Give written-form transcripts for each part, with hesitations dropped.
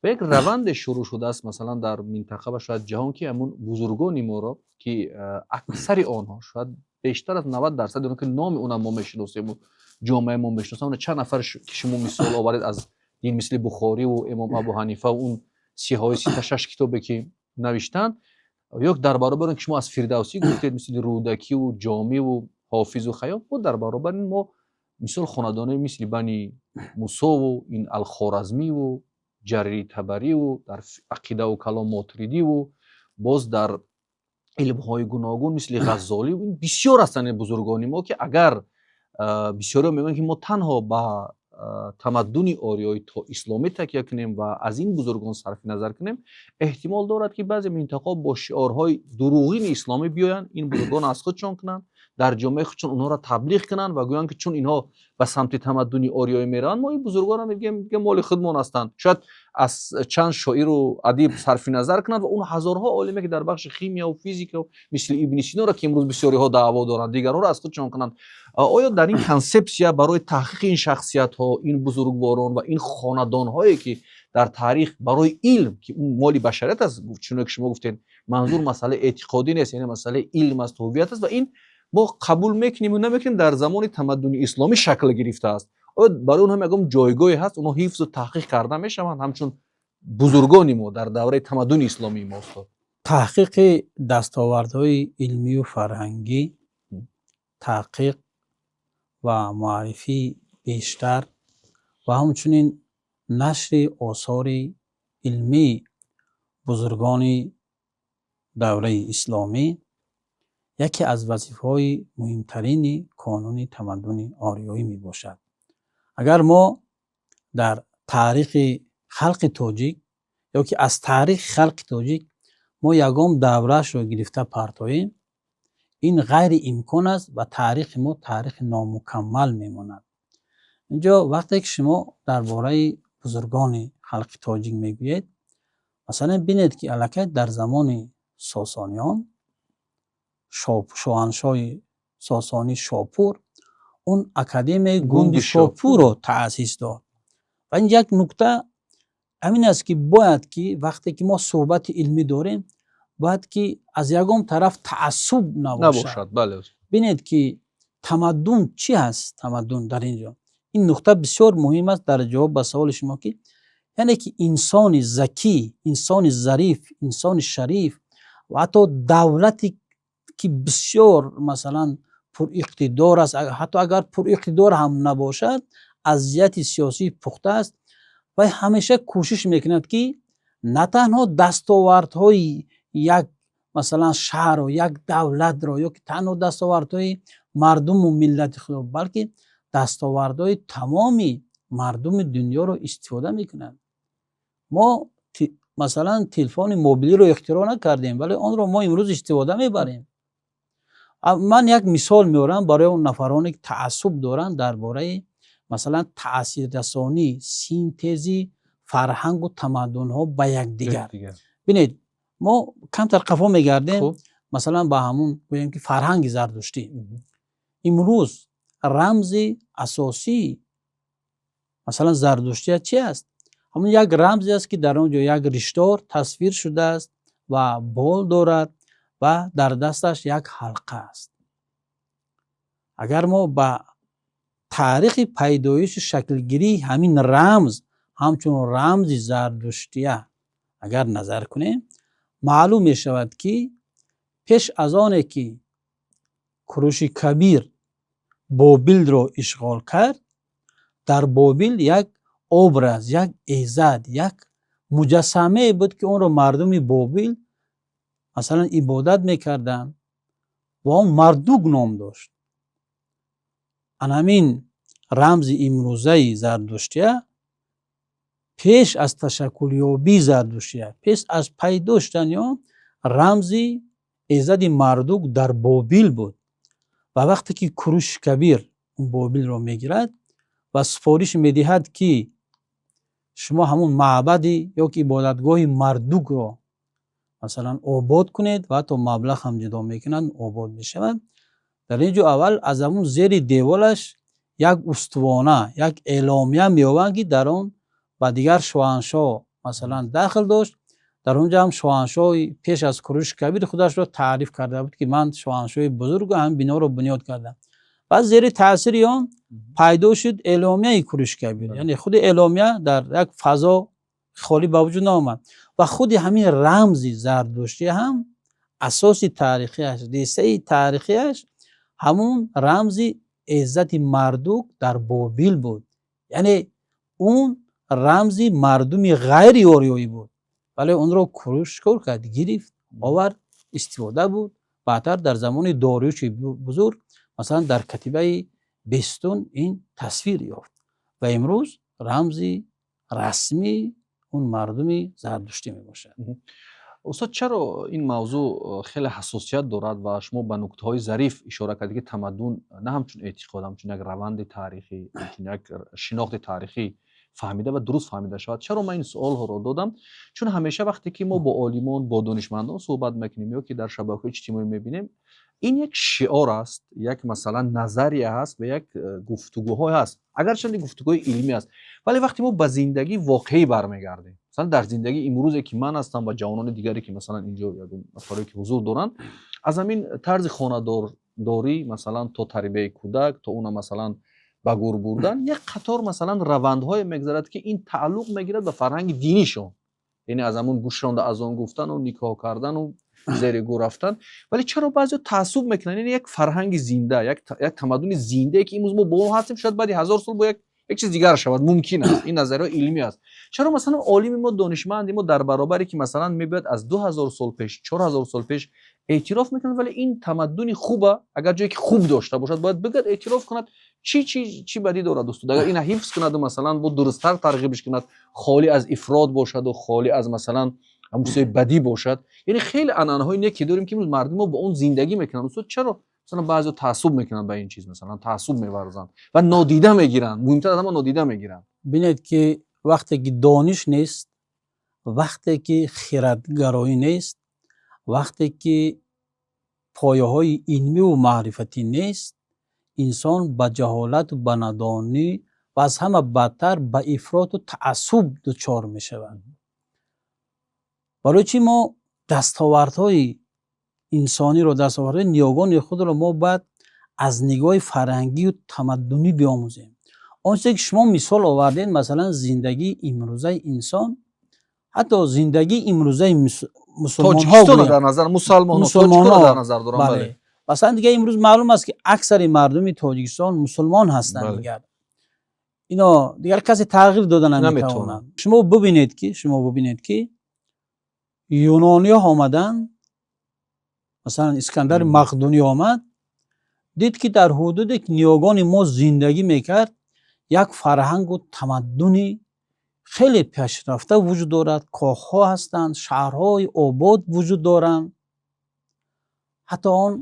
Ва як раванде шурӯъ шудааст, масалан, дар минтақа ва шояд ҷаҳон, ки ҳамун бузургони моро, ки аксари онҳо, шояд бештар аз 90% онҳо, ки номи онам мо мешиносему ҷомеаи мо мешиносам, чанд нафар, ки шумо мисол оваред аз дин, мисли Бухориву имом Абу Ҳанифа, он сиҳоҳои сита шаш китобе, ки навиштанд, ё дар баробари он ки шумо аз Фирдавсӣ гуфтед, мисли Рӯдакиву Ҷомиву Ҳофизу Хаём, мо дар баробари мо мисол хонадонои мисли Бани Мусову ин Алхоразмиву Ҷарири Табариву, дар ақидаву калом Мотуридиву, боз дар илмҳои гуногун мисли Ғаззолӣ, бисёр ҳастанд бузургони мо, ки агар бисёриҳо мегӯянд, ки мо танҳо ба тамаддуни ориёӣ то исломӣ такя кунем ва аз ин бузургон сарфи назар кунем, эҳтимол дорад, ки баъзе минтақаҳо бо шиорҳои дурӯғини исломӣ биёянд, ин бузургонро аз худшон кунанд, дар ҷомеаи худшон онҳоро таблиғ кунанд ва гӯянд, ки чун инҳо ба самти тамаддуни ориёӣ мераванд, мо ин бузургонро мегӯем, моли худмон ҳастанд. Шояд аз чанд шоиру адиб сарфи назар кунанд ва он ҳазорҳо олиме, ки дар бахши химияву физика, мисли Ибни Синоро, ки имрӯз бисёриҳо даъво доранд, дигарҳоро аз худшон кунанд. Оё дар ин консепсия барои таҳқиқи ин шахсиятҳо, ин бузургворон ва ин хонадонҳое, ки дар таърих барои илм, ки моли башарият аст, чуноне ки шумо гуфтед, манзур масъалаи эътиқодӣ нест, яъне масъалаи илм аст, ҳувият аст, ва ин мо қабул мекунем намекунем, дар замони тамаддуни исломӣ шакл гирифтааст, оё барои онҳо ягон ҷойгоҳе ҳаст, онҳо ҳифзу таҳқиқ карда мешаванд ҳамчун бузургони мо дар давраи тамаддуни исломии мо, устод? Таҳқиқи дастовардҳои илмию фарҳангӣ, таҳқиқ ва муаррифии бештар ва ҳамчунин нашри осори илмии бузургони давраи исломӣ яке аз вазифаҳои муҳимтарини Конуни тамаддуни ориёӣ мебошад. Агар мо дар таърихи халқи тоҷик ё ки аз таърихи халқи тоҷик мо ягон давраашро гирифта партоем, ин ғайриимкон аст ва таърихи мо таърихи номукаммал мемонад. Инҷо вақте ки шумо дар бораи бузургони халқи тоҷик мегӯед, масалан, бинед, ки аллакай дар замони Сосониён шоҳаншоҳи Сосонӣ Шопур он Академияи Гундишопурро таъсис дод. Ва ин як нукта ҳамин аст, ки бояд ки вақте ки мо суҳбати илмӣ дорем, бояд ки аз ягон тараф таассуб набошад. Бинед, ки тамаддун чӣ ҳаст. Тамаддун дар ин ҷо, ин нуқта бисёр муҳим аст дар ҷавоб ба саволи шумо, ки яъне ки инсони закӣ, инсони зариф, инсони шариф ва ҳатто давлате, ки бисёр, масалан, пуриқтидор аст, ҳатто агар пуриқтидор ҳам набошад, аз ҷиҳати сиёсӣ пухта аст, вай ҳамеша кӯшиш мекунад, ки на танҳо дастовардҳои як, масалан, шаҳрро, як давлатро ё ки танҳо дастовардҳои мардуму миллати худро, балки дастовардҳои тамоми мардуми дунёро истифода мекунад. Мо, масалан, телефони мобилиро ихтироъ накардем, вале онро мо имрӯз истифода мебарем. Ман як мисол меорам барои он нафароне, ки таассуб доранд дар бораи, масалан, таъсиррасонӣ, синтези фарҳангу тамаддунҳо ба якдигар. Бинед, мо камтар қафо мегардем, масалан, ба ҳамун гӯем, ки фарҳанги зардуштӣ. Имрӯз рамзи асосии, масалан, зардуштия чи аст? Ҳамун як рамзе аст, ки дар он ҷо як риштор тасвир шудааст ва бол дорад ва дар дасташ як ҳалқа аст. Агар мо ба таърихи пайдоиши шаклгирии ҳамин рамз ҳамчун рамзи зардуштия агар назар кунем, маълум мешавад, ки пеш аз оне ки Куруши Кабир Бобилро ишғол кард, дар Бобил як образ, як эзад, як муҷассамае буд, ки онро мардуми Бобил, масалан, ибодат мекарданд ва он Мардук ном дошт. Анамин рамзи имрӯзаи зардуштия пеш аз ташаккулёбии зардуштия, пеш аз пайдо шудани он, рамзи эзади Мардук дар Бобил буд. Ва вақте ки Куруши Кабир Бобилро мегирад ва супориш медиҳад, ки шумо ҳамун маъбади ё ки ибодатгоҳи Мардукро, масалан, обод кунед, ва ҳатто маблағ ҳам ҷудо мекунанд, обод мешавад. Дар ин ҷо аввал аз ҳамун зери деволаш як устувона, як эъломия меёбанд, ки дар он ба дигар шоҳаншоҳ, Масалан, дахл дошт. Дар он ҷо ҳам шоҳаншоҳи пеш аз Куруши Кабир худашро таъриф карда буд, ки ман шоҳаншоҳи бузург ҳамин биноро бунёд кардам. Баъд зери таъсири он пайдо шуд эъломияи Куруши Кабир. Яъне худи эъломия дар як фазо холӣ ба вуҷуд наомад ва худи ҳамин рамзи зардуштӣ ҳам асоси таърихиаш, рисаи таърихиаш ҳамун рамзи Эззати Мардук дар Бобил буд. Яъне он рамзи мардуми ғайри ориёӣ буд, вале онро Куруш чикор кард? Гирифт, овард, истифода буд. Баъдтар дар замони Дориуши Бузург, масалан, дар катибаи Бестун ин тасвир ёфт ва имрӯз рамзи расмии он мардуми зардуштӣ мебошад. Устод, чаро ин мавзӯъ хеле ҳассосият дорад ва шумо ба нуктаҳои зариф ишора кардед, ки тамаддун на ҳамчун эътиқод, ҳамчун як раванди таърихӣ, ҳамчун як шинохти таърихӣ фаҳмида ва дуруст фаҳмида шавад? Чаро ман ин суолҳоро додам? Чун ҳамеша вақте ки мо бо олимон, бо донишмандон суҳбат мекунем ё ки дар шабакаҳои иҷтимоӣ мебинем, ин як шиор аст, як, масалан, назария ҳаст ва як гуфтугӯҳое ҳаст, агарчанде гуфтугӯҳои илмӣ аст, вале вақте мо ба зиндагии воқеӣ бармегардем, масалан, дар зиндагии имрӯзе ки ман ҳастам ва ҷавонони дигаре ки, масалан, инҷо нафаре ки ҳузур доранд, аз ҳамин тарзи хонадордорӣ, масалан, то тарбияи кӯдак, то уна, масалан, ба гур бурдан, як қатор, масалан, равандҳое мегзарад, ки ин тааллуқ мегирад ба фарҳанги динишон, яъне аз ҳамун гӯшронда азон гуфтану никоҳ кардану зери гур рафтан. Вале чаро баъзеҳо таассуб мекунанд? Яъне як фарҳанги зинда, як тамаддуни зиндае, ки имрӯз мо бо он ҳастем, шояд баъди 1000 сол бо як чиз дигар шавад, мумкин аст, ин назарияҳо илмӣ аст. Чаро, масалан, олими мо, донишманди мо дар баробаре ки, масалан, мебиёд, аз 2000 сол пеш, 4000 сол пеш эътироф мекунад, вале ин тамаддуни хуба, агар ҷое ки хуб дошта бошад, бояд бигӯяд, эътироф кунад. Чӣ бадӣ дорад, устод, агар ина ҳифз кунаду, масалан, бо дурусттар тарғибш кунад, холӣ аз ифрот бошаду холӣ аз, масалан, ҳамун чизои бадӣ бошад? Яъне хеле анъанаҳои неке дорем, ки имрӯз мардуми мо бо он зиндагӣ мекунанд. Устод, чаро, масалан, баъзеҳо таассуб мекунанд ба ин чиз, масалан, таассуб меварзанд ва нодида мегиранд, муҳимтар аз ҳама нодида мегиранд? Бинед, ки вақте ки дониш нест, вақте ки хиратгароӣ нест, вақте ки пояҳои илмиву маърифатӣ нест, инсон ба ҷаҳолату ба надонӣ ва аз ҳама бадтар ба ифроту таассуб дучор мешавад. Барои чӣ мо дастовардҳои инсониро, дастовардҳои ниёгони худро мо бояд аз нигоҳи фарҳангию тамаддунӣ биомӯзем? Он чизе ки шумо мисол овардед, масалан, зиндагии имрӯзаи инсон, ҳатто зиндагии имрӯзаи мусулмонҳо, дар назар мусалмонҳо дар назар дорам. Бале, масалан, дигар имрӯз маълум аст, ки аксари мардуми Тоҷикистон мусулмон ҳастанд. Дигар ино дигар касе тағйир дода наметавонад. Шумо бубинед, ки юнониҳо омаданд, масалан, Искандари Мақдунӣ омад, дид, ки дар ҳудуде ки ниёгони мо зиндагӣ мекард, як фарҳангу тамаддуни хеле пешрафта вуҷуд дорад, кохҳо ҳастанд, шаҳрҳои обод вуҷуд доранд. Ҳатто он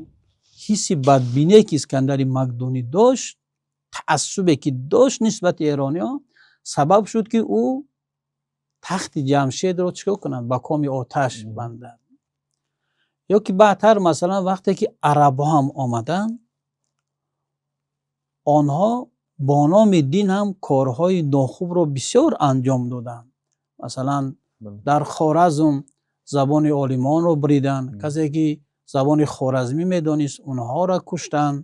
ҳисси бадбиние ки Искандари Мақдунӣ дошт, таассубе ки дошт нисбати эрониҳо, сабаб шуд, ки ӯ тахти Ҷамшедро чӣ кор кунад? Ба коми оташ бандад. Ё ки баъдтар, масалан, вақте ки арабҳо ҳам омаданд, онҳо бо номи дин ҳам корҳои нохубро бисёр анҷом доданд. Масалан, дар Хоразм забони олимонро буриданд, касе ки забони хоразмӣ медонист, онҳоро куштанд.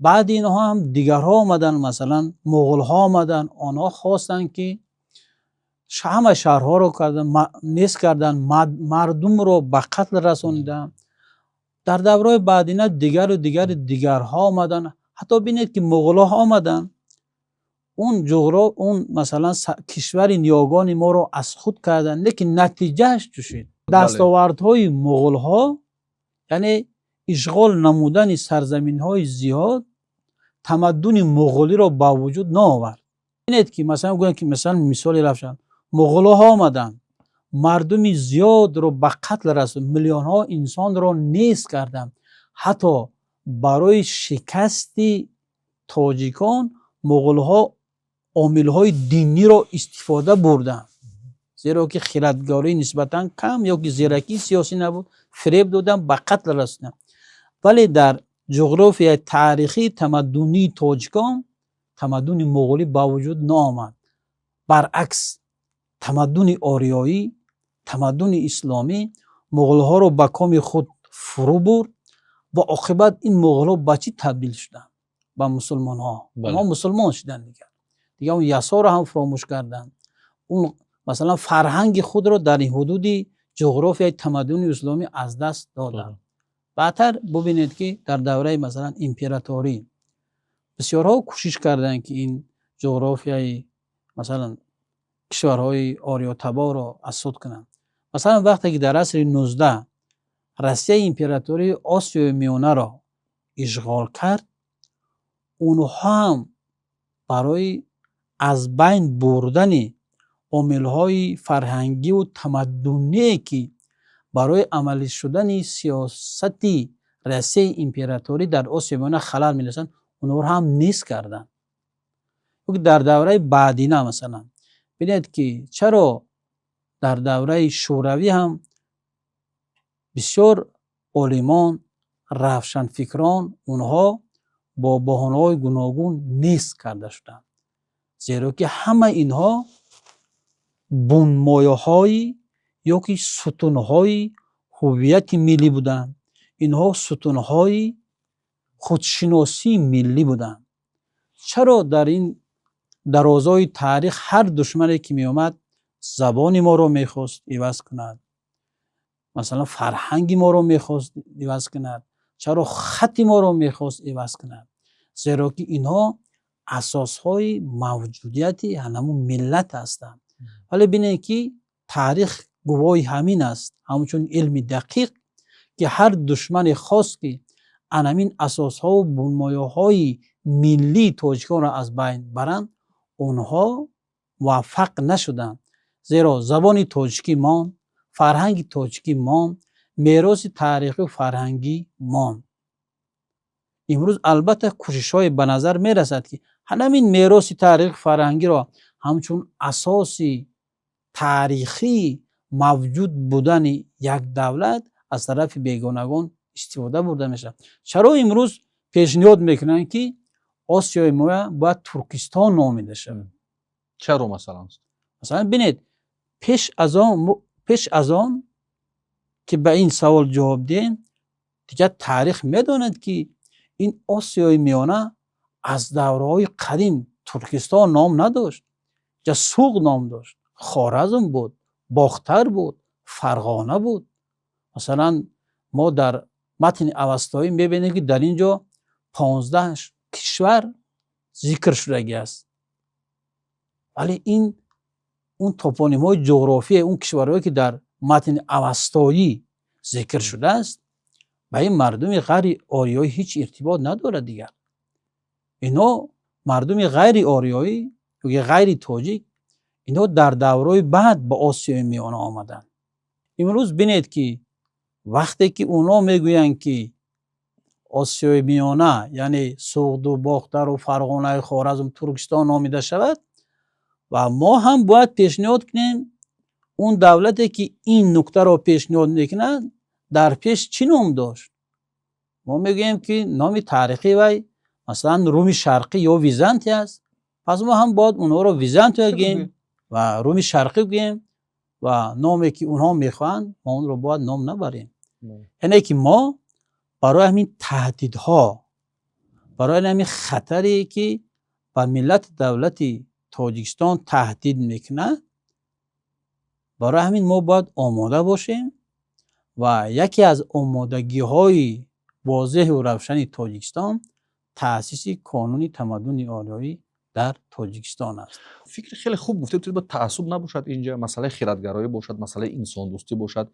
Баъди инҳо ҳам дигарҳо омаданд, масалан, муғулҳо омаданд. Онҳо хостанд, ки ҳама шаҳрҳоро нест карданд, мардумро ба қатл расониданд. Дар давраҳои баъдина дигару дигари дигарҳо омаданд. Ҳатто бинед, ки муғулҳо омаданд, он ҷуғро, он, масалан, кишвари ниёгони моро аз худ карданд, лекин натиҷааш чӣ шуд? Дастовардҳои муғулҳо, яъне ишғол намудани сарзаминҳои зиёд, тамаддуни муғулиро ба вуҷуд наовард. Бинед, ки масалан гӯянд, ки масалан, мисоли равшан, муғулҳо омаданд, мардуми зиёдро ба қатл расонд, миллионҳо инсонро нест карданд. Ҳатто барои шикасти тоҷикон муғулҳо омилҳои диниро истифода бурданд, зеро ки хиратгорӣ нисбатан кам ё ки зиракии сиёсӣ набуд, фиреб доданд, ба қатл расонданд. Вале дар ҷуғрофияи таърихии тамаддунии тоҷикон тамаддуни муғулӣ ба вуҷуд наомад, баръакс. Тамаддуни ориёӣ, тамаддуни исломӣ муғулҳоро ба коми худ фурӯ бурд ва оқибат ин муғулҳо ба чӣ табдил шуданд? Ба мусулмонҳо. Онҳо мусулмон шуданд дигар. Дигар он ясоро ҳам фуромӯш карданд. Он масалан фарҳанги худро дар ҳудуди ҷуғрофияи тамаддуни исломӣ аз даст доданд. Баъдтар бубинед, ки дар давраи масалан императорӣ бисёрҳо кӯшиш карданд, ки ин ҷуғрофияи масалан кишварҳои ориётаборро аз худ кунанд. Масалан, вақте ки дар асри 19 Россияи императории Осиёи Миёнаро ишғол кард, онҳо ҳам барои аз байн бурдани омилҳои фарҳангиву тамаддуние, ки барои амалӣ шудани сиёсати Россияи императорӣ дар Осиёи Миёна халал мерасанд, онҳоро ҳам низ карданд. Дар давраи баъдина масалан бинед, ки чаро дар давраи Шӯравӣ ҳам бисёр олимон, равшанфикрон, онҳо бо баҳонаҳои гуногун нест карда шуданд, зеро ки ҳама инҳо бунмояҳои ё ки сутунҳои ҳуввияти миллӣ буданд, инҳо сутунҳои худшиносии миллӣ буданд. Чаро дар ин дарозои таърих ҳар душмане ки меомад, забони моро мехост иваз кунад, масалан фарҳанги моро мехост иваз кунад, чаро хати моро мехост иваз кунад? Зеро ки инҳо асосҳои мавҷудияти ҳамун миллат ҳастанд. Вале бинед, ки таърих гувоҳи ҳамин аст, ҳамчун илми дақиқ, ки ҳар душмане хост, ки анамин асосҳову бунмояҳои миллии тоҷиконро аз байн баранд, онҳо муваффақ нашуданд, зеро забони тоҷикӣ монд, фарҳанги тоҷикӣ монд, мероси таърихию фарҳангӣ монд. Имрӯз албатта кӯшишҳое ба назар мерасад, ки ҳамин мероси таърихию фарҳангиро ҳамчун асоси таърихии мавҷуд будани як давлат аз тарафи бегонагон истифода бурда мешавад. Чаро имрӯз пешниҳод мекунанд, ки Осиёи Миёна бояд Туркистон номида шавад? Чаро масалан? Масалан бинед, пеш аз он ки ба ин савол ҷавоб диҳем, дигар таърих медонад, ки ин Осиёи Миёна аз давраҳои қадим Туркистон ном надошт, ҷа Суғд ном дошт, Хоразм буд, Бохтар буд, Фарғона буд. Масалан, мо дар матни авастоӣ мебинем, ки дар ин ҷо 15 кишвар зикр шудагӣ аст, вале ин он топонимҳои ҷуғрофие, он кишварҳое, ки дар матни авастоӣ зикр шудааст, ба ин мардуми ғайри ориёӣ ҳеҷ иртибот надорад. Дигар инҳо мардуми ғайри ориёӣ ё ғайри тоҷик, инҳо дар давраҳои баъд ба Осиёи Миёна омаданд. Имрӯз бинед, ки вақте ки онҳо мегӯянд, ки Осиёи Миёна, яъне Суғду Бохтару Фарғонаи Хоразм Туркистон номида шавад ва мо ҳам бояд пешниҳод кунем, он давлате, ки ин нуктаро пешниҳод мекунад, дар пеш чӣ ном дошт? Мо мегӯем, ки номи таърихӣ вай масалан Руми Шарқӣ ё Византия аст. Пас мо ҳам бояд онҳоро Византия гӯем ва Руми Шарқӣ гӯем ва номе, ки онҳо мехоҳанд, мо онро бояд ном набарем. Яъне ки мо барои ҳамин таҳдидҳо, барои ҳамин хатаре, ки ба миллати давлати Тоҷикистон таҳдид мекунад, барои ҳамин мо бояд омода бошем ва яке аз омодагиҳои возеҳу равшани Тоҷикистон таъсиси Конуни тамаддуни ориёӣ дар Тоҷикистон аст. Фикри хеле хуб гуфтед. Бояд таассуб набошад инҷа, масъалаи хиратгароӣ бошад, масъалаи инсондӯстӣ бошад,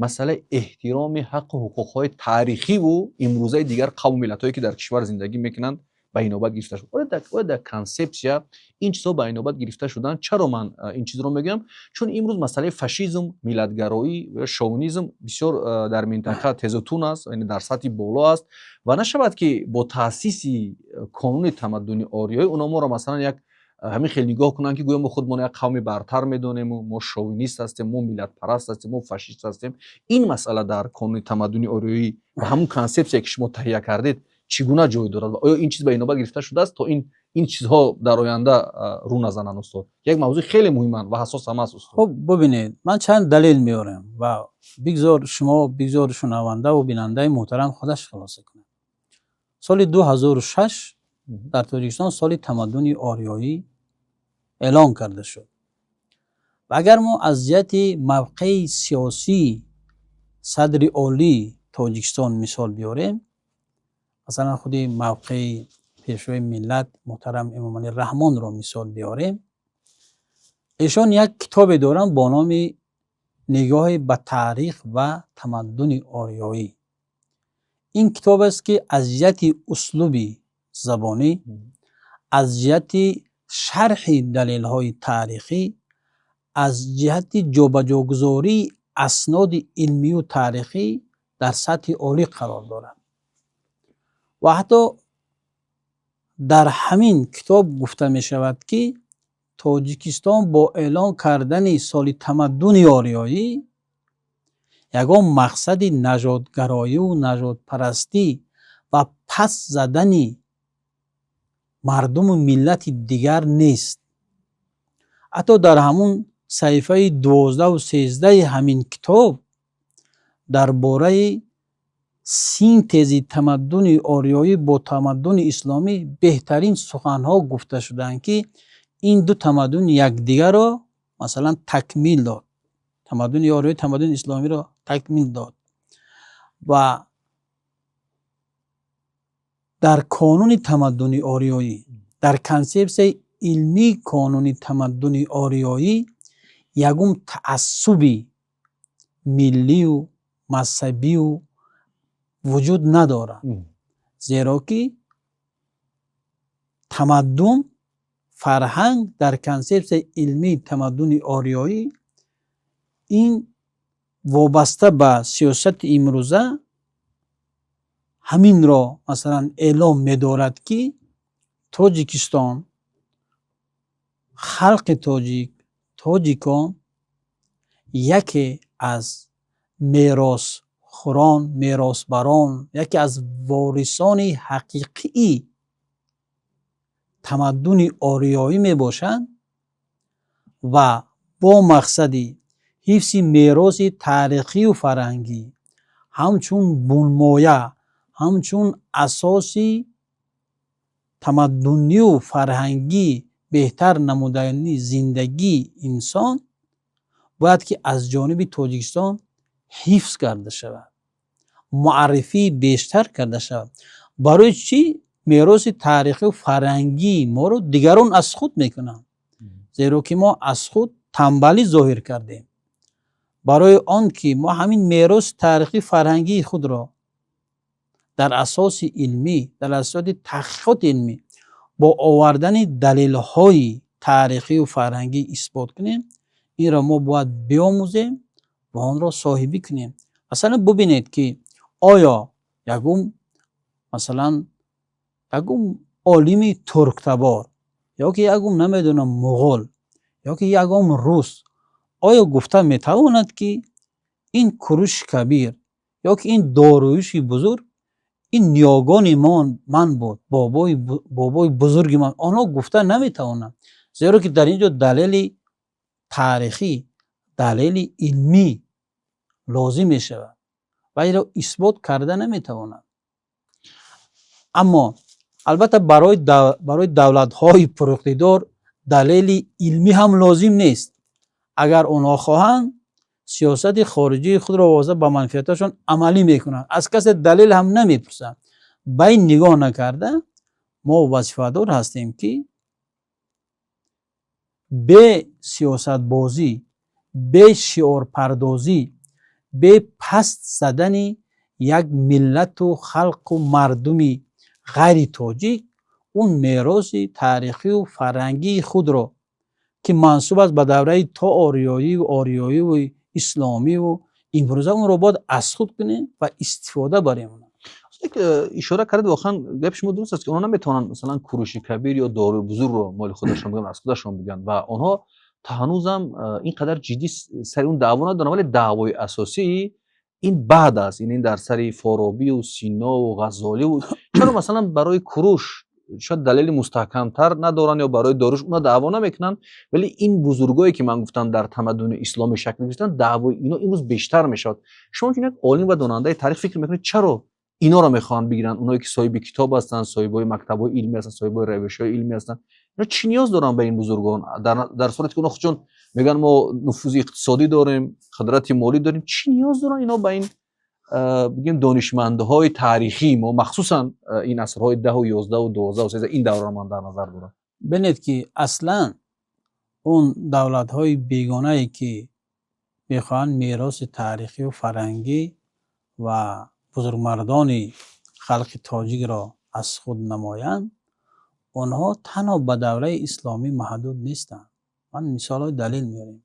масъалаи эҳтироми ҳаққу ҳуқуқҳои таърихиву имрӯзаи дигар қавму миллатҳое, ки дар кишвар зиндагӣ мекунанд, ба инобат гирифта шуд. Оё дар консепсия ин чизҳо ба инобат гирифта шуданд? Чаро ман ин чизро мегӯям? Чун имрӯз масъалаи фашизм, миллатгароӣ ва шовинизм бисёр дар минтақа тезутун аст, яъне дар сатҳи боло аст ва нашавад, ки бо таъсиси Конуни тамаддуни ориёӣ оно моро масалан як ҳамин хел нигоҳ кунанд, ки гӯё мо худмон як қавми бартар медонему мо шовинист ҳастем, мо миллатпараст ҳастем, мо фашист ҳастем. Ин масъала дар Конуни тамаддуни ориёӣ ва ҳамун консепсия, ки шумо таҳия кардед, Чӣ гуна ҷой дорад ва оё ин чиз ба инобат гирифта шудааст, то ин чизҳо дар оянда рӯ назананд, устод? Як мавзӯи хеле муҳиманд ва ҳассос ҳам аст, устод. Хуб, бубинед, ман чанд далел меорам ва бигзор шумо, бигзор шунавандаву бинандаи муҳтарам худаш хулоса кунад. Соли 2006 дар Тоҷикистон соли тамаддуни ориёӣ эълон карда шуд. Ва агар мо аз ҷиҳати мавқеи сиёсии садри олии Тоҷикистон мисол биёрем, масалан, худи мавқеи пешвои миллат муҳтарам Эмомалӣ Раҳмонро мисол биёрем, эшон як китобе доранд бо номи «Нигоҳе ба таърих ва тамаддуни ориёӣ». Ин китоб аст, ки аз ҷиҳати услуби забонӣ, аз ҷиҳати шарҳи далелҳои таърихӣ, аз ҷиҳати ҷобаҷогузории асноди илмию таърихӣ дар сатҳи олӣ қарор дорад. Ва ҳатто дар ҳамин китоб гуфта мешавад, ки Тоҷикистон бо эълон кардани соли тамаддуни ориёӣ ягон мақсади нажодгароию нажодпарастӣ ва паст задани мардуму миллати дигар нест. Ҳатто дар ҳамун саҳифаи 12-у 13-и ҳамин китоб дар бораи синтези тамаддуни ориёӣ бо тамаддуни исломӣ беҳтарин суханҳо гуфта шудаанд, ки ин ду тамаддун якдигарро, масалан, такмил дод, тамаддуни ориёӣ тамаддуни исломиро такмил дод. Ва дар канони тамаддуни ориёӣ, дар консепсияи илмии канони тамаддуни ориёӣ ягон таассуби миллию мазҳабию вуҷуд надорад, зеро ки тамаддун, фарҳанг дар консепсияи илмии тамаддуни ориёӣ ин вобаста ба сиёсати имрӯза ҳаминро, масалан, эълом медорад, ки Тоҷикистон, халқи тоҷик, тоҷикон яке аз меросхӯрон, меросбарон, яке аз ворисони ҳақиқии тамаддуни ориёӣ мебошанд ва бо мақсади ҳифзи мероси таърихию фарҳангӣ ҳамчун бунмоя, ҳамчун асоси тамаддунию фарҳангӣ беҳтар намудани зиндагии инсон бояд ки аз ҷониби Тоҷикистон ҳифз карда шавад, муаррифии бештар карда шавад. Барои чӣ мероси таърихию фарҳангии моро дигарон аз худ мекунанд? Зеро ки мо аз худ тамбалӣ зоҳир кардем. Барои он ки мо ҳамин мероси таърихию фарҳангии худро дар асоси илмӣ, дар асоси таҳқиқоти илмӣ бо овардани далелҳои таърихию фарҳангӣ исбот кунем, инро мо бояд биомӯзем ва онро соҳибӣ кунем. Масалан, бубинед, ки оё ягон, масалан, ягон олими турктабор ё ки ягон, намедонам, муғул ё ки ягон рус оё гуфта метавонад, ки ин Куруши Кабир ё ки ин Дориуши Бузург ин ниёгони ман буд, бобои бузурги ман? Онҳо гуфта наметавонанд, зеро ки дар ин ҷо далели таърихӣ, далели илмӣ лозим мешавад ва инро исбот карда наметавонанд. Аммо албатта барои давлатҳои пуриқтидор далели илмӣ ҳам лозим нест. Агар онҳо хоҳанд, сиёсати хориҷии худро вобаста ба манфиаташон амалӣ мекунанд, аз касе далел ҳам намепурсанд. Ба ин нигоҳ накарда, мо вазифадор ҳастем, ки бе сиёсатбозӣ, бе шиорпардозӣ, бе паст задани як миллату халқу мардуми ғайри тоҷик он мероси таърихию фарҳангии худро, ки мансуб аст ба давраи то ориёию ориёиву исломиву имрӯза, онро бояд аз худ кунем ва истифода барем. Ишора кардед, воқеан гапи шумо дуруст аст, ки онҳо наметавонанд, масалан, Куруши Кабир ё Дориуши Бузургро моли худашон бигӯянд, аз худашон бигӯянд ва онҳо то ҳанӯзам ин қадар ҷиддӣ сари он даъво надоранд, вале даъвои асосӣ Ин баъд аст, ин дар сари Форобию Синову Ғаззоливу. Чаро, масалан, барои Куруш шояд далели мустаҳкамтар надоранд ё барои Доруш уна даъво намекунанд, вале ин бузургое, ки ман гуфтам, дар тамаддуни исломӣ шакл гирифтанд, даъвои ино имрӯз бештар мешавад. Шумо чун як олим ва донандаи таърих фикр мекунед, чаро иноро мехоҳанд бигиранд? Оное ки соҳиби китоб ҳастанд, соҳибои мактабҳои илмӣ ҳастанд, соҳибои равишҳои илмӣ ҳастанд, ино чӣ ниёз доранд ба ин бузургон, дар сурате ки оно худшон мегӯянд, мо нуфузи иқтисодӣ дорем, қудрати молӣ дорем? Чӣ ниёз доранд ино ба ин, бигем, донишмандҳои таърихии мо, махсусан ин асрҳои 10-у 11-у 12-у 13, ин давраро ман дар назар дорам? Бинед, ки аслан он давлатҳои бегонае, ки мехоҳанд мероси таърихию фарҳангӣ ва бузургмардони халқи тоҷикро аз худ намоянд, онҳо танҳо ба давраи исломӣ маҳдуд нестанд. Ман мисолҳои далел меорем.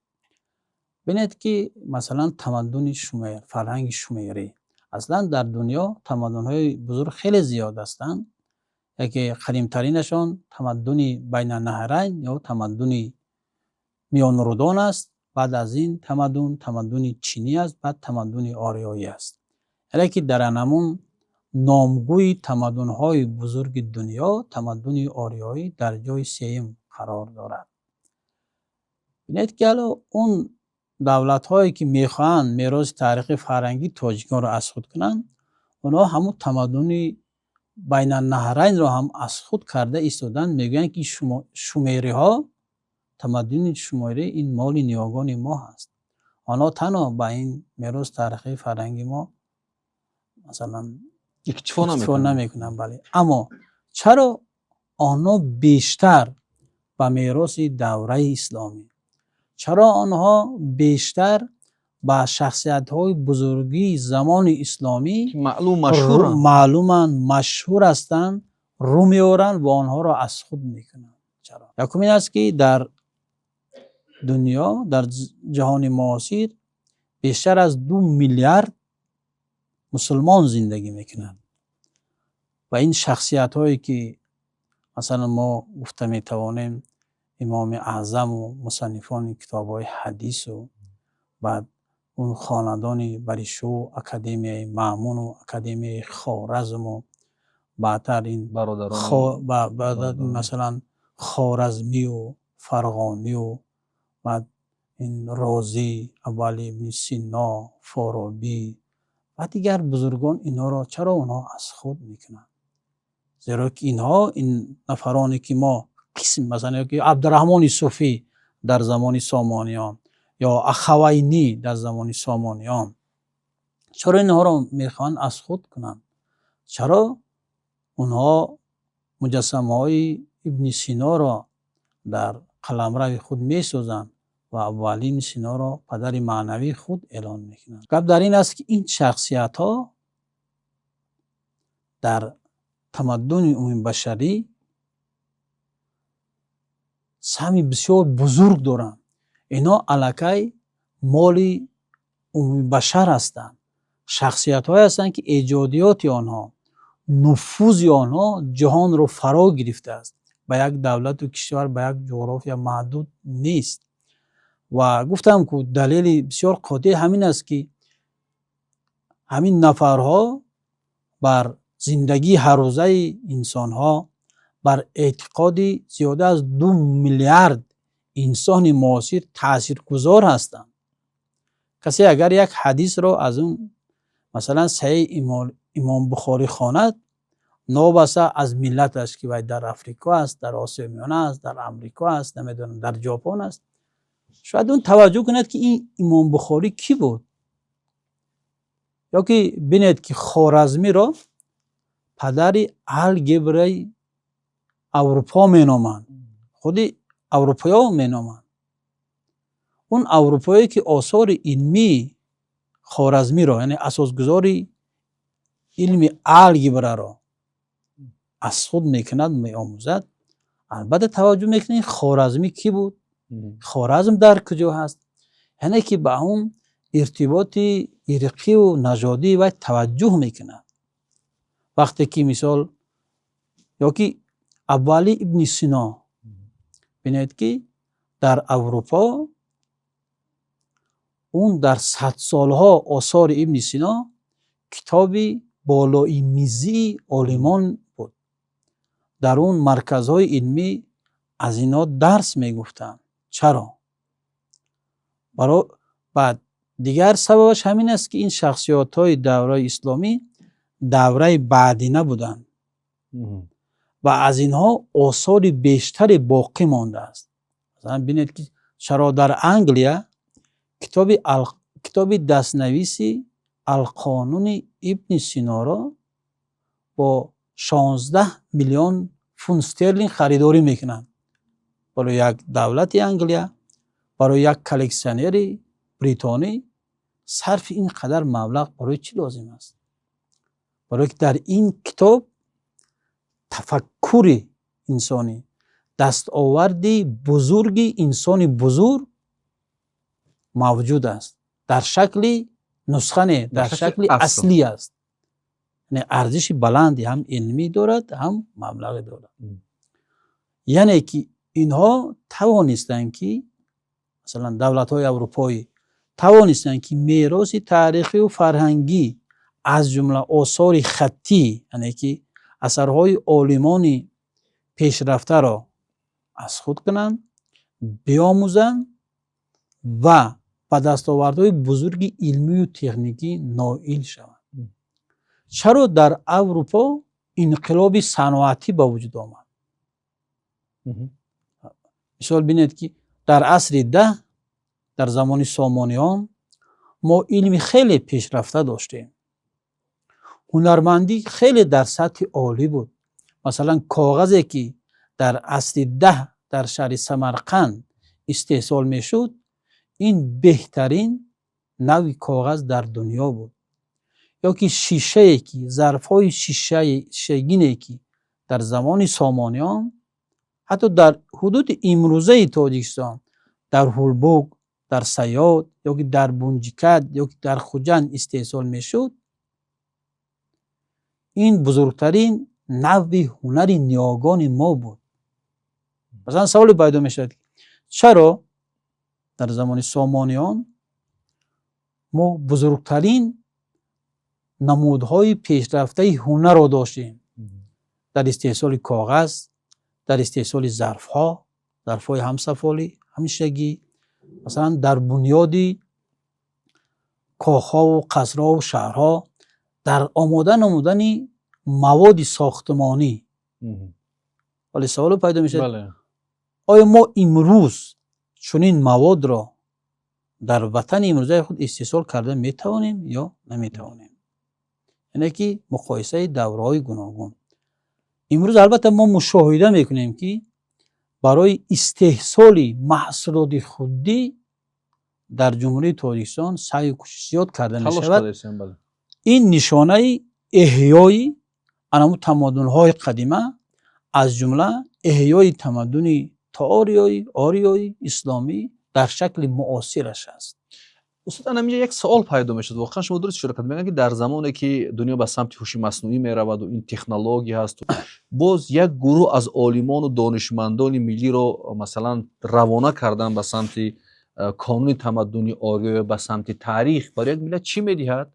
Бинед, ки масалан тамаддуни Шумер, фарҳанги шумерӣ. Аслан дар дунё тамаддунҳои бузург хеле зиёд ҳастанд. Яке қадимтаринашон тамаддуни Байнанаҳрайн ё тамаддуни Миёнрудон аст. Баъд аз ин тамаддун тамаддуни чинӣ аст, баъд тамаддуни ориёӣ аст. Яъне ки дар анамун номгӯи тамаддунҳои бузурги дунё тамаддуни ориёӣ дар ҷои сеюм қарор дорад. Бинед, ки ҳало он давлатҳое, ки мехоҳанд мероси таърихи фарҳангии тоҷиконро аз худ кунанд, онҳо ҳамун тамаддуни Байнанаҳрайнро ҳам аз худ карда истоданд. Мегӯянд, ки шумериҳо, тамаддуни шумерӣ ин моли ниёгони мо ҳаст. Онҳо танҳо ба ин мероси таърихии фарҳанги мо, масалан, иктифо намекунанд. Бале, аммо чаро онҳо бештар ба мероси давраи исломӣ, чаро онҳо бештар ба шахсиятҳои бузургии замони исломӣ, маълуманд, машҳур ҳастанд, рӯ меоранд ва онҳоро аз худ мекунанд? Чаро? Якум ин аст, ки дар дунё, дар ҷаҳони муосир бештар аз 2 миллиард мусулмон зиндагӣ мекунанд ва ин шахсиятҳое, ки масалан мо гуфта метавонем, Имоми Аъзаму мусаннифони китобҳои ҳадису баъд он хонадони Баришу, академияи Маъмуну академияи Хоразму баъдтар ин масалан Хоразмию Фарғонию баъд ин Розӣ, Абуалӣ ибни Сино, Форобӣ ва дигар бузургон, инҳоро чаро онҳо аз худ мекунанд? Зеро ки инҳо, ин нафароне, ки мо қисм, масалан, ки Абдураҳмони Суфӣ дар замони Сомониён ё Ахавайнӣ дар замони Сомониён, чаро инҳоро мехоҳанд аз худ кунанд? Чаро онҳо муҷассамаҳои Ибни Синоро дар қаламрави худ месозанд ва Абуалӣ ибни Синоро падари маънавии худ эълон мекунанд? Гап дар ин аст, ки ин шахсиятҳо дар тамаддуни умумибашарӣ саҳми бисёр бузург доранд. Инҳо аллакай моли умумибашар ҳастанд, шахсиятҳое ҳастанд, ки эҷодиёти онҳо, нуфузи онҳо ҷаҳонро фаро гирифтааст, ба як давлату кишвар, ба як ҷуғрофия маҳдуд нест. Ва гуфтам, ку далели бисёр қотеъ ҳамин аст, ки ҳамин нафарҳо бар зиндагии ҳаррӯзаи инсонҳо, бар эътиқоди зиёда аз 2 миллиард инсони муосир таъсиргузор ҳастанд. Касе агар як ҳадисро аз он, масалан, Саҳеҳи Имом Бухорӣ хонад, новобаста аз миллаташ, ки вай дар Африко аст, дар Осиёи Миёна аст, дар Амрико аст, намедонам, дар Ҷопон аст, шояд он таваҷҷӯҳ кунад, ки ин Имом Бухорӣ кӣ буд. Ё ки бинед, ки Хоразмиро падари алгебраи Аврупо меноманд, худи аврупоё меноманд. Он аврупоие, ки осори илмии Хоразмиро, яъне асосгузори илми алгебраро, аз худ мекунад, меомӯзад, албатта таваҷҷӯҳ мекунед, Хоразмӣ кӣ буд, Хоразм дар куҷо ҳаст, яъне ки ба он иртиботи ирқиву нажодии вай таваҷҷӯҳ мекунад. Вақте ки мисол ё ки Абуалӣ ибни Сино, бинед, ки дар Аврупо Он дар садсолҳо осори Ибни Сино китоби болои мизии олимон буд. Дар он марказҳои илмӣ аз инҳо дарс мегуфтанд. Чаро? Баъд дигар сабабаш ҳамин аст, ки ин шахсиятҳои давраи исломӣ давраи баъдина буданд ва аз инҳо осори бештаре боқӣ мондааст. Масалан, бинед, ки чаро дар Англия китоби дастнависи Алқонуни Ибни Синоро бо 16 миллион фунт стерлинг харидорӣ мекунанд. Барои як давлати Англия, барои як коллексионери бритонӣ сарфи ин қадар маблағ барои чӣ лозим аст? Барое ки дар ин китоб тафаккури инсонӣ, дастоварди бузурги инсони бузург мавҷуд аст, дар шакли нусха не, дар шакли аслӣ аст. Яъне арзиши баланди ҳам илмӣ дорад, ҳам маблағӣ дорад. Яъне ки инҳо тавонистанд, ки масалан давлатҳои аврупоӣ тавонистанд, ки мероси таърихию фарҳангӣ, аз ҷумла осори хаттӣ, яъне ки асарҳои олимони пешрафтаро аз худ кунанд, биомӯзанд ва ба дастовардҳои бузурги илмию техникӣ ноил шаванд. Чаро дар Аврупо инқилоби саноатӣ ба вуҷуд омад? Мисол, бинед, ки дар асри 10, дар замони Сомониён, мо илми хеле пешрафта доштем, ҳунармандӣ хеле дар сатҳи олӣ буд. Масалан, коғазе ки дар асри 10 дар шаҳри Самарқанд истеҳсол мешуд, ин беҳтарин навъи коғаз дар дунё буд. Ё ки шишае ки, зарфҳои шишагине ки дар замони Сомониён ҳатто дар ҳудуди имрӯзаи Тоҷикистон, дар Ҳулбук, дар Саёд ё ки дар Бунҷикат ё ки дар Хуҷанд истеҳсол мешуд, ин бузургтарин навъи ҳунари ниёгони мо буд. Масалан, саволе пайдо мешавад: чаро дар замони Сомониён мо бузургтарин намудҳои пешрафтаи ҳунарро доштем дар истеҳсоли коғаз, дар истеҳсоли зарфҳо, зарфҳои ҳам сафолӣ, ҳам шишагӣ, масалан, дар бунёди кохҳову қасрҳову шаҳрҳо, дар омода намудани маводи сохтмонӣ? Вале саволе пайдо мешавад: оё мо имрӯз чунин маводро дар ватани имрӯзаи худ истеҳсол карда метавонем ё наметавонем? Яъне ки муқоисаи давраҳои гуногун. Имрӯз, албатта, мо мушоҳида мекунем, ки барои истеҳсоли маҳсулоти худдӣ дар Ҷумҳурии Тоҷикистон саъю кӯшиш зиёд карда мешавад. Ин нишонаи эҳёи анаму тамаддунҳои қадима, аз ҷумла эҳёи тамаддуни тоориёӣ, ориёӣ, исломӣ дар шакли муосираш аст. Устод, ана инҷа як савол пайдо мешавад. Воқеан, шумо дуруст ишора кардед. Мегӯянд, ки дар замоне ки дунё ба самти ҳуши маснуӣ мераваду ин технология ҳасту, боз як гурӯҳ аз олимону донишмандони миллиро, масалан, равона кардан ба самти канони тамаддуни ориё, ба самти таърих, барои як миллат чӣ медиҳад?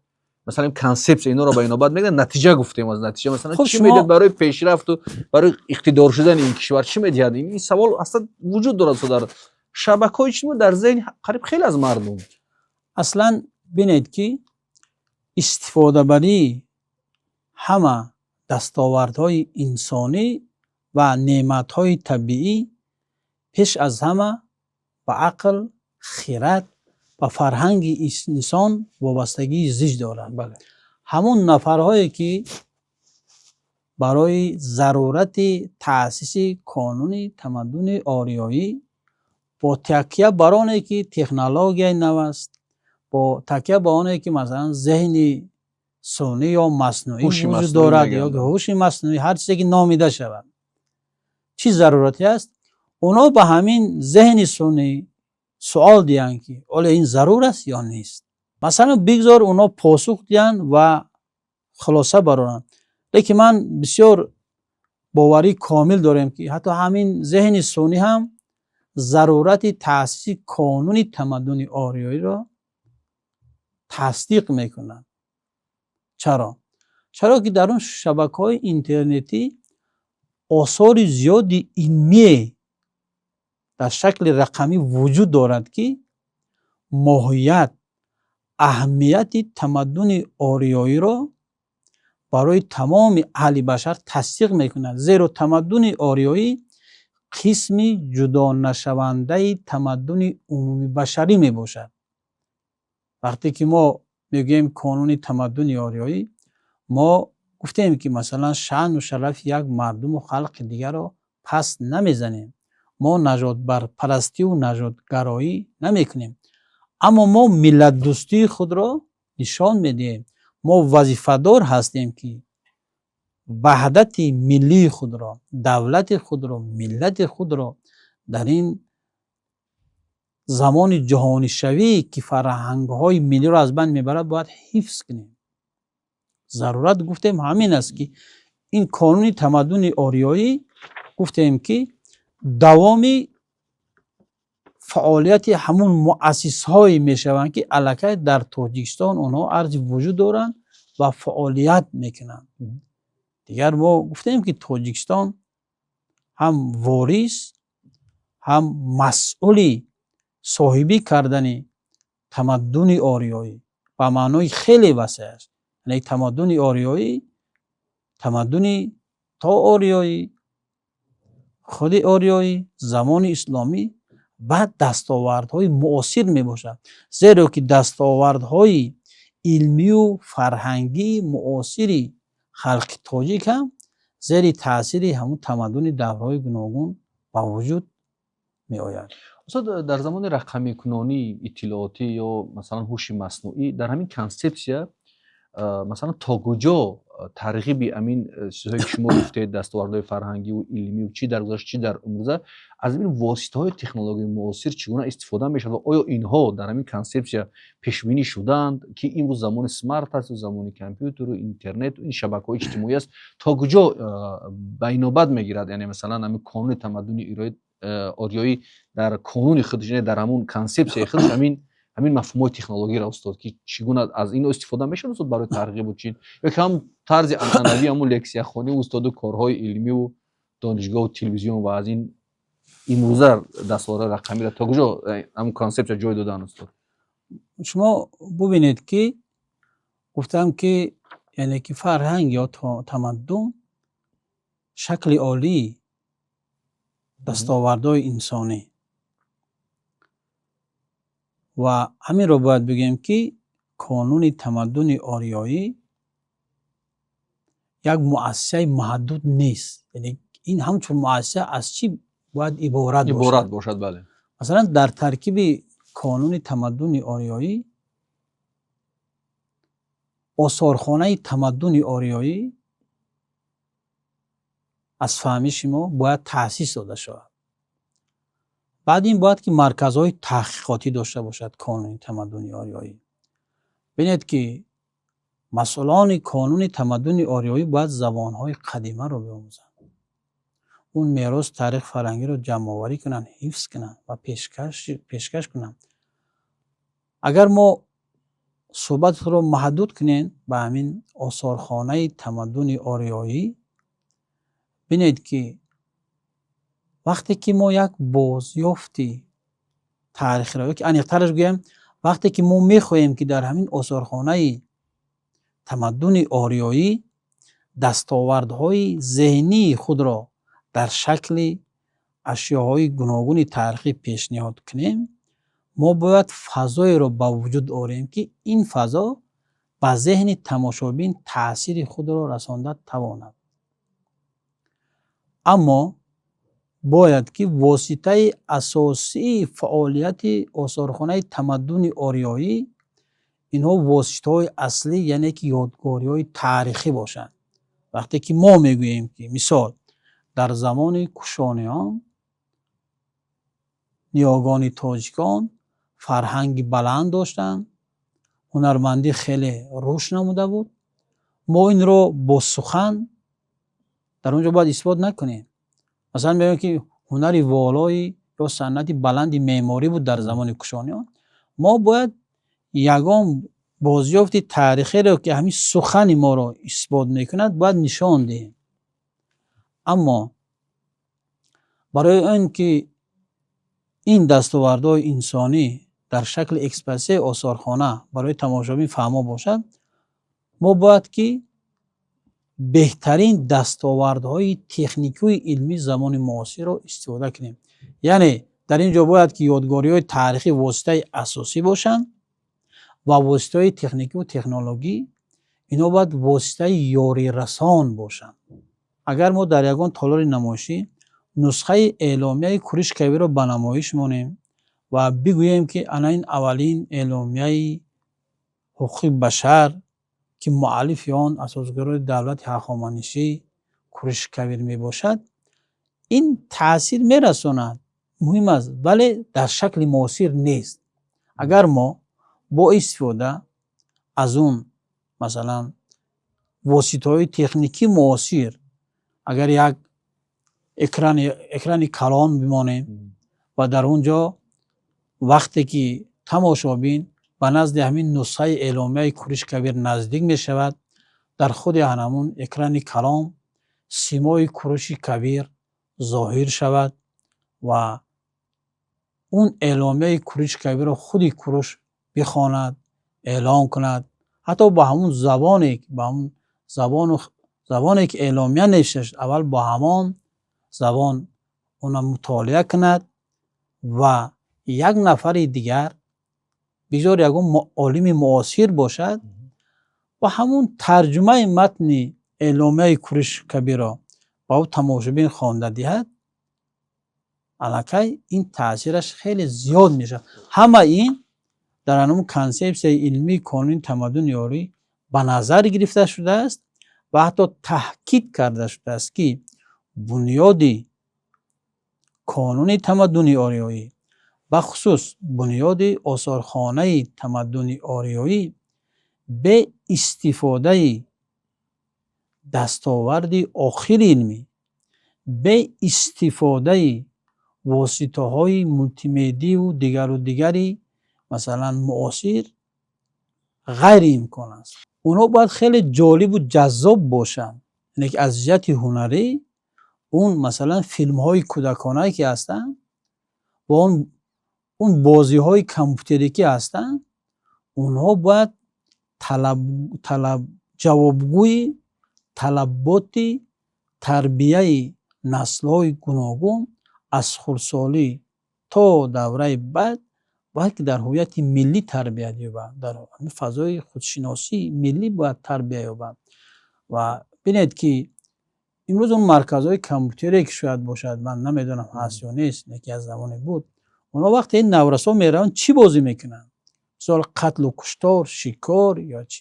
Масалан, консепсия инҳоро ба инобат мегӯянд, натиҷа гуфтем, аз натиҷа, масалан, чӣ медиҳад барои пешрафту барои иқтидор шудани ин кишвар, чӣ медиҳад? Ин савол аслан вуҷуд дорад дар шабакаҳои иҷтимоӣ, дар зеҳни қариб хеле аз мардум. Аслан, бинед, ки истифодабарии ҳама дастовардҳои инсонӣ ва неъматҳои табиӣ пеш аз ҳама ба ақл, хирад ва фарҳанги инсон вобастагии зич дорад. Ҳамон нафарҳое ки барои зарурати таъсиси қонуни тамаддуни ориёӣ бо такя бар оне ки технологияи нав аст, бо такя ба оне ки, масалан, зеҳни сунъӣ ё маснуӣ вуҷуд дорад ё ҳуши маснуӣ, ҳар чизе ки номида шавад, чӣ зарурате аст, онҳо ба ҳамин зеҳни сунъӣ суол диҳанд, ки оле ин зарур аст ё нест. Масалан, бигзор онҳо посух диҳанд ва хулоса бароранд. Лекин ман бисёр боварии комил дорем, ки ҳатто ҳамин зеҳни сунъӣ ҳам зарурати таъсиси қонуни тамаддуни ориёиро Тасдиқ мекунад. Чаро? Чаро ки дар он шабакаҳои интернетӣ осори зиёди илмие дар шакли рақамӣ вуҷуд дорад, ки моҳият, аҳамияти тамаддуни ориёиро барои тамоми аҳли башар тасдиқ мекунад. Зеро тамаддуни ориёӣ қисми ҷудонашавандаи тамаддуни умумибашарӣ мебошад. Вақте ки мо мегӯем кануни тамаддуни ориёӣ, мо гуфтем, ки масалан шаъну шарафи як мардуму халқи дигарро паст намезанем, мо нажодпарастиву нажодгароӣ намекунем, аммо мо миллатдӯстии худро нишон медиҳем. Мо вазифадор ҳастем, ки ваҳдати миллии худро, давлати худро, миллати худро дар ин замони ҷаҳонишавӣ, ки фарҳангҳои миллиро аз байн мебарад, бояд ҳифз кунем. Зарурат, гуфтем, ҳамин аст, ки ин кануни тамаддуни ориёӣ, гуфтем, ки давоми фаъолияти ҳамун муассисҳое мешаванд, ки аллакай дар Тоҷикистон онҳо арзи вуҷуд доранд ва фаъолият мекунанд. Дигар мо гуфтем, ки Тоҷикистон ҳам ворис, ҳам масъули соҳибӣ кардани тамаддуни ориёӣ ба маънои хеле васеъ аст. Яъне тамаддуни ориёӣ, тамаддуни то ориёӣ, худи ориёӣ, замони исломӣ ва дастовардҳои муосир мебошад. Зеро ки дастовардҳои илмию фарҳангии муосири халқи тоҷик ҳам зери таъсири ҳамун тамаддуни даврҳои гуногун ба вуҷуд меояд. Устод, дар замони рақамикунонии иттилоотӣ ё масалан ҳуши маснуӣ, дар ҳамин консепсия, масалан, то куҷо тарғиби ҳамин чизҳое, ки шумо гуфтед, дастовардҳои фарҳангиву илмию, чӣ дар гузашта, чӣ дар имрӯза, аз ин воситаҳои технологияи муосир чӣ гуна истифода мешавад ва оё инҳо дар ҳамин консепсия пешбинӣ шудаанд, ки имрӯз замони смарт асту замони компютеру интернету ин шабакаҳои иҷтимоӣ аст, то куҷо ба инобат мегирад, яъне масалан ҳамин кануни тамаддуни ориёӣ дар кануни худаш, яъне дар ҳамун консепсияи худаш ҳамин мафҳумҳои технологияро, устод, ки чӣ гуна аз инҳо истифода мешавад, устод, барои тарғибу чин ё ки ҳам тарзи анъанавӣ, ҳамун лексияхонӣ, устоду, корҳои илмиву донишгоҳу телевизион ва аз ин имрӯза дастовардҳои рақамиро то куҷо ҳамун консепсия ҷой додан, устод? Шумо бубинед, ки гуфтам, ки яъне ки фарҳанг ё тамаддун шакли олии дастовардҳои инсонӣ ва ҳаминро бояд бигӯем, ки кануни тамаддуни ориёӣ як муассисаи маҳдуд нест. Яъне ин ҳамчун муассиса аз чӣ бояд иборат иборат бошад? Бале. Масалан, дар таркиби кануни тамаддуни ориёӣ осорхонаи тамаддуни ориёӣ аз фаҳмиши мо бояд таъсис дода шавад. Баъд ин бояд ки марказҳои таҳқиқотӣ дошта бошад кануни тамаддуни ориёӣ. Бинед, ки масъулони кануни тамаддуни ориёӣ бояд забонҳои қадимаро биомӯзанд, он мерос, таърих, фарҳангиро ҷамъоварӣ кунанд, ҳифз кунанд ва пешкаш кунанд. Агар мо суҳбати худро маҳдуд кунем ба ҳамин осорхонаи тамаддуни ориёӣ, бинед, ки вақте ки мо як бозёфти таърихиро ё ки аниқтараш гӯям, вақте ки мо мехоҳем, ки дар ҳамин осорхонаи тамаддуни ориёӣ дастовардҳои зеҳнии худро дар шакли ашёҳои гуногуни таърихӣ пешниҳод кунем, мо бояд фазоеро ба вуҷуд орем, ки ин фазо ба зеҳни тамошобин таъсири худро расонда тавонад. Аммо бояд ки воситаи асосии фаъолияти осорхонаи тамаддуни ориёӣ инҳо воситаҳои аслӣ, яъне ки ёдгориҳои таърихӣ бошанд. Вақте ки мо мегӯем, ки мисол дар замони кушониён ниёгони тоҷикон фарҳанги баланд доштанд, ҳунармандӣ хеле рушд намуда буд, мо инро бо сухан дар он ҷо бояд исбот накунем. Масалан, мегӯем, ки ҳунари волои ё санъати баланди меъморӣ буд дар замони кушониён, мо бояд ягон Бозёфти таърихиро, ки ҳамин сухани моро исбот мекунад, бояд нишон диҳем. Аммо барои он ки ин дастовардҳои инсонӣ дар шакли экспозитсияи осорхона барои тамошобин фаҳмо бошад, мо бояд ки беҳтарин дастовардҳои техникию илмии замони муосирро истифода кунем. Яъне дар ин ҷо бояд ки ёдгориҳои таърихӣ воситаи асосӣ бошанд ва воситаҳои техникиву технологӣ ино бояд воситаи ёрирасон бошанд. Агар мо дар ягон толори намоишӣ нусхаи эъломияи Куруши Кабирро ба намоиш монем ва бигӯем, ки ана ин аввалин эъломияи ҳуқуқи башар, ки муаллифи он асосгузори давлати Ҳахоманишӣ Куруши Кабир мебошад, ин таъсир мерасонад, муҳим аст, вале дар шакли муосир нест. Агар мо бо истифода аз он, масалан, воситаҳои техникии муосир, агар як экрани калон бимонем ва дар он ҷо вақте ки тамошобин ба назди ҳамин нусхаи эъломияи Куруши Кабир наздик мешавад, дар худи ҳамон экрани калон симои Куруши Кабир зоҳир шавад ва он эъломияи Куруши Кабирро худи Куруш бихонад, эълон кунад, ҳатто ба ҳамун забоне, ба ҳамун забону забоне ки эъломия навишта шуд, аввал бо ҳамон забон она мутолиа кунад ва як нафари дигар, бигзор ягон олими муосир бошад, ва ҳамун тарҷумаи матни эъломияи Куруши Кабирро ба ӯ тамошобин хонда диҳад, аллакай ин таъсираш хеле зиёд мешавад. Ҳама ин дар ҳамун консепсияи илмии қонуни тамаддуни ориёӣ ба назар гирифта шудааст ва ҳатто таъкид карда шудааст, ки бунёди қонуни тамаддуни ориёӣ, бахусус бунёди осорхонаи тамаддуни ориёӣ, бе истифодаи дастоварди охири илмӣ, бе истифодаи воситаҳои мултимедияву дигару дигари, масалан, муосир ғайриимкон аст. Онҳо бояд хеле ҷолибу ҷаззоб бошанд, яъне ки аз ҷиҳати ҳунарӣ он, масалан, филмҳои кӯдаконае ки ҳастанд ва он бозиҳои компютерӣ ки ҳастанд, онҳо бояд талаб ҷавобгӯи талаботи тарбияи наслҳои гуногун аз хурдсолӣ то давраи баъд бояд ки дар ҳуввияти миллӣ тарбият ёбанд, дар фазои худшиносии миллӣ бояд тарбия ёбанд. Ва бинед, ки имрӯз он марказҳои компютерие ки шояд бошад, ман намедонам, ҳаст ё нест, яке аз замоне буд, онҳо вақте ин наврасо мераванд, чӣ бозӣ мекунанд? Мисол, қатлу куштор, шикор ё чӣ.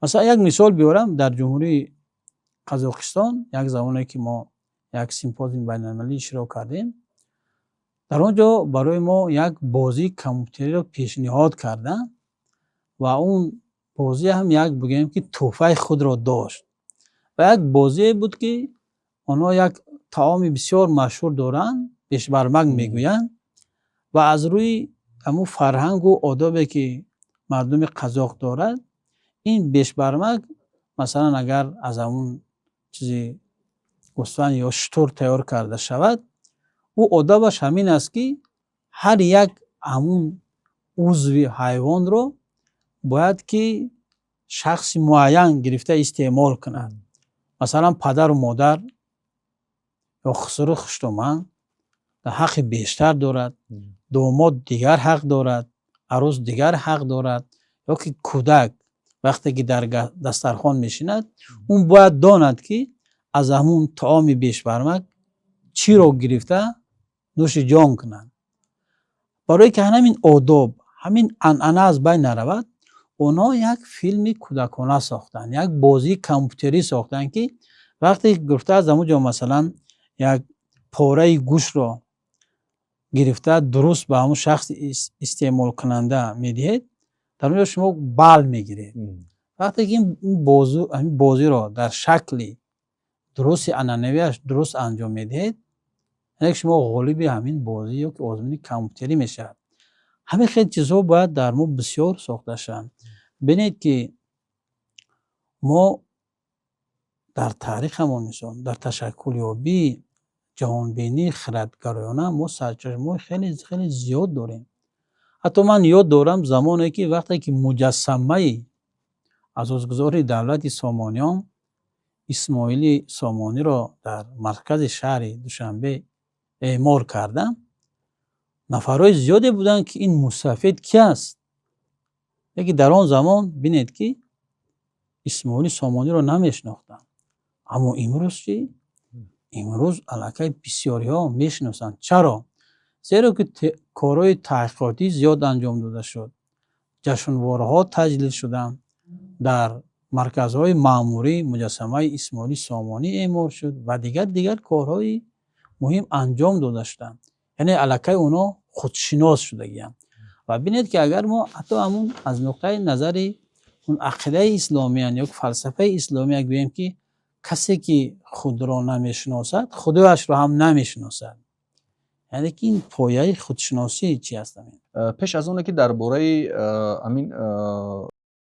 Масалан, як мисол биёрам: дар Ҷумҳурии Қазоқистон як замоне ки мо як симпозиуми байналмилалӣ иштирок кардем, дар он ҷо барои мо як бозии компютериро пешниҳод карданд ва он бозӣ ҳам як, бигӯем, ки тӯҳфаи худро дошт. Ва як бозие буд, ки онҳо як таоми бисёр машҳур доранд, бешбармак мегӯянд, ва аз рӯи ҳамун фарҳангу одобе ки мардуми қазоқ дорад, ин бешбармак, масалан, агар аз ҳамун чизи гӯсфанд ё шутур тайёр карда шавад, ӯ одобаш ҳамин аст, ки ҳар як ҳамун узви ҳайвонро бояд ки шахси муайян гирифта истеъмол кунад. Масалан, падару модар ё хусуру хуштоман ҳаққи бештар дорад, домод дигар ҳақ дорад, арӯс дигар ҳақ дорад, ё ки кӯдак вақте ки дар дастархон мешинад, он бояд донад, ки аз ҳамун таоми бешбармак чиро гирифта нӯши ҷон кунад. Барое ки ҳамин одоб, ҳамин анъана аз байн наравад, онҳо як филми кӯдакона сохтанд, як бозии компютерӣ сохтанд, ки вақте гирифта аз ҳамун ҷо, масалан, як пораи гӯштро гирифта дуруст ба ҳамун шахси истеъмолкунанда медиҳед, дар он ҷо шумо балл мегиред. Вақте ки ҳамин бозиро дар шакли дурусти анъанавиаш дуруст анҷом медиҳед, яъне ки шумо ғолиби ҳамин бозӣ ё ки озмуни компютерӣ мешавад. Ҳамин хел чизҳо бояд дар мо бисёр сохта шаванд. Бинед, ки мо дар таърихамон, мисол, дар ташаккулёбии ҷаҳонбинии хирадгароёна мо сарчашмаҳои хеле хеле зиёд дорем. Ҳатто ман ёд дорам замоне, ки вақте ки муҷассамаи асосгузори давлати Сомониён Исмоили Сомониро дар маркази шаҳри Душанбе эъмор карданд, нафарҳои зиёде буданд, ки ин мусаффид ки аст. Лекин дар он замон, бинед, ки Исмоили Сомониро намешинохтанд. Аммо имрӯз чӣ? Имрӯз аллакай бисёриҳо мешиносанд. Чаро? Зеро ки корҳои таҳқиқотӣ зиёд анҷом дода шуд, ҷашнвораҳо таҷлил шуданд, дар марказҳои маъмурӣ муҷассамаи Исмоили Сомонӣ эъмор шуд ва дигар дигар корҳои муҳим анҷом дода шуданд. Яъне аллакай онҳо худшинос шудагианд. Ва бинед, ки агар мо ҳатто ҳамун аз нуқтаи назари он ақидаи исломиян ё фалсафаи исломия гӯем, ки касе ки худро намешиносад, худояшро ҳам намешиносад. Яъне ки ин пояи худшиносӣ чи аст? Пеш аз оне ки дар бораи амин.